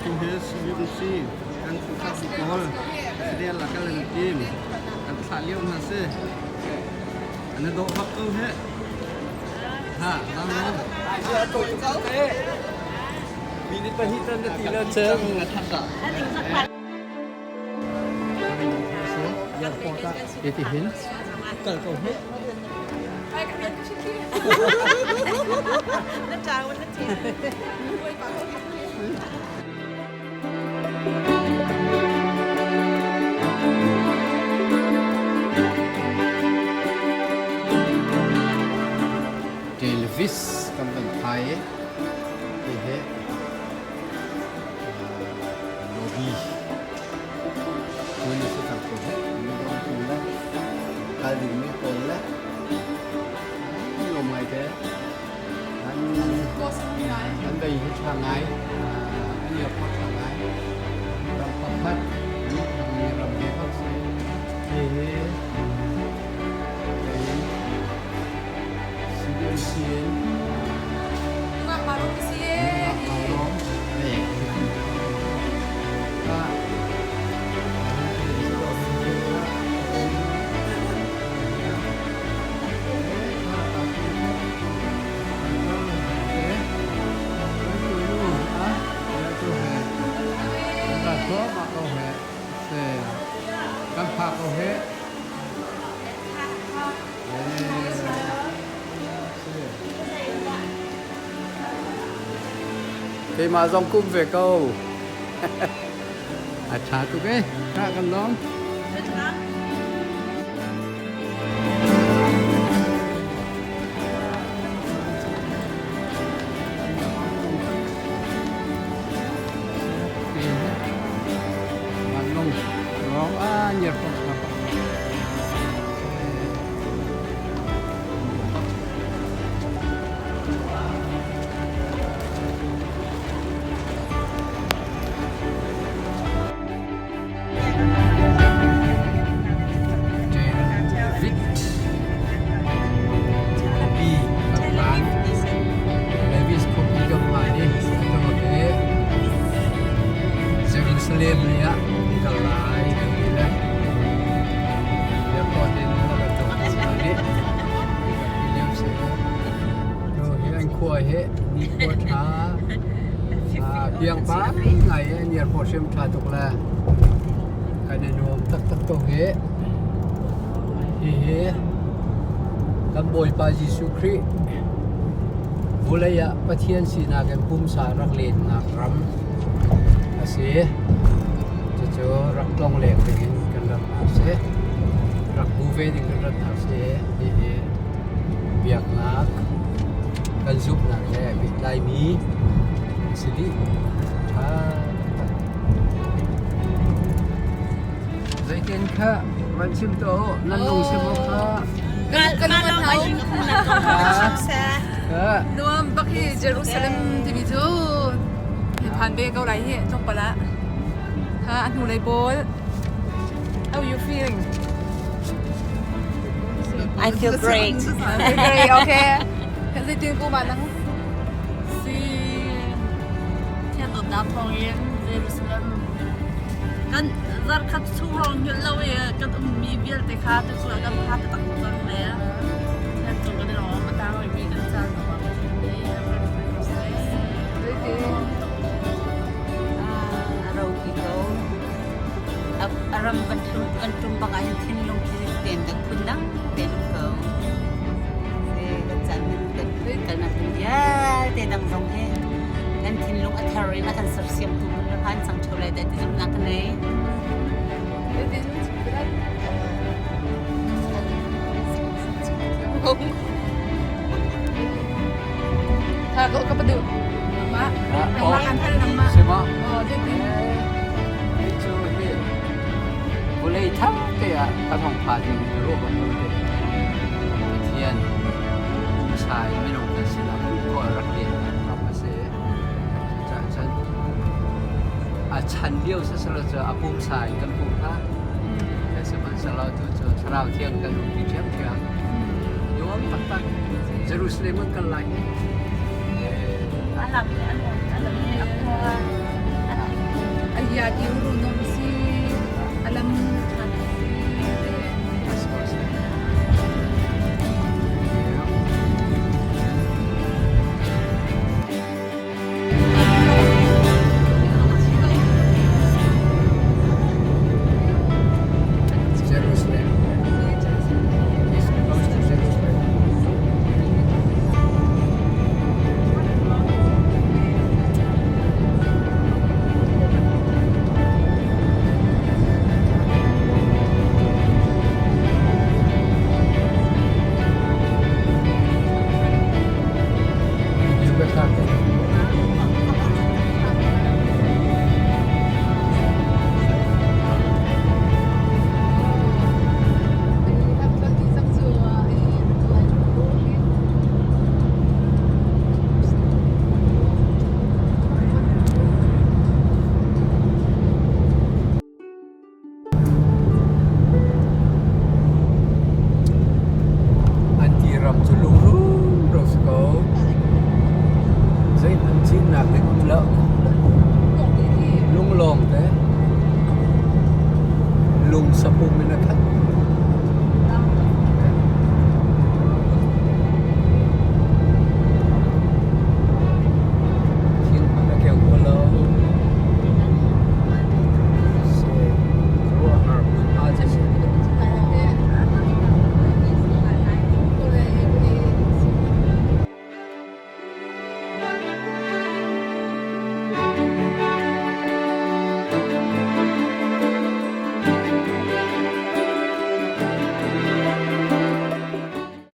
Tu hi CUMC kan chungkhar pawl Fidel a kal an tim. Kan thlah lio hna si. An i dawh bak ko hih. Ha, dang lo. Minute pahnih tan na ti lo cang. Airport ah iti hin kal ko hih. Elvis kan van phai i hihi lobby tun a si cang ko hih. Midawng tu le kal dingmi pawl le nuam ngai te. An bei hi ṭha ngai. An airport ṭha ngai. Ram pakhat mi ram ve bak si. Hihi CBMC in Kan phak ko he. Keimah zong kum ve ko. A ṭha tuk eh. Ṭha kan lawm. Vanlawng rong a nyer pok hna. David khuapi kan phan. David khuapi kan phan i atu Jerusalem lei ah kal lai kan ti le airport in a kan tlawng lai nih lio si. Tu hi an khua hi ni khua ṭha piang pa ngai an airport hrim ṭha tuk le kan i nuam taktak ko hi. Hihi kan Bawipa Jesuh Khrih vulei ah Pathian sinak in pumsa rak lennak ram a si. Cucu rak tlongleng dingin kan ratnak a si. Rak bu ve ding kan ratnak a si. Hihi biaknak kan zumhnak he pehtlaimi a si dih. Ṭha taktak. Zeitin kha van chim tuah u. Nan lung si maw kha? Nuam bak hi Jerusalem timi cu phan ve ko lai hi tlawmpal ah. Ha a hnulei pawl. How you feeling? I feel great. I feel great. Okay. Zeitin ko ma nang? Si thian dawtnak thawngin Jerusalem kan zarkhat chung hrawng hngilh lo i kan ummi vialte kha tucu ah kan pha taktak cang le thian cung kan i lawm a tang rihmi kan caan zong ah Pathian nih ram hruai ko seh. A ropi ko. A ram kan tum bak ah hin thinlung khi ten kan phun dang te um ko. Kan caan kan kalnak ding vialte dang zong hi kan thinlung a thar in a kan sersiamtu hmun le phan cang ṭheo lai dah ti zumhnak ka nei. Tha ko ka padu. Nangmah. Nangmah kan hal nangmah. Sima. Oh, zeitin? Cu hi vulei thar te ah kan hong pha ding ruah bak ko te. Pathian pumsa in minung kan sinah pumkawh rak len ram a si. Cucaah cun a chan lio siselaw cu a pumsa in kan pum kha. Sihmanhsehlaw tu cu Thlarau Thiang kan umpi ṭhiamṭhiam. Nuam taktak. Jerusalem kan kal lai hi. A lam hi a nuam a lam hi a khua a A ia ti ru nom si. A lam.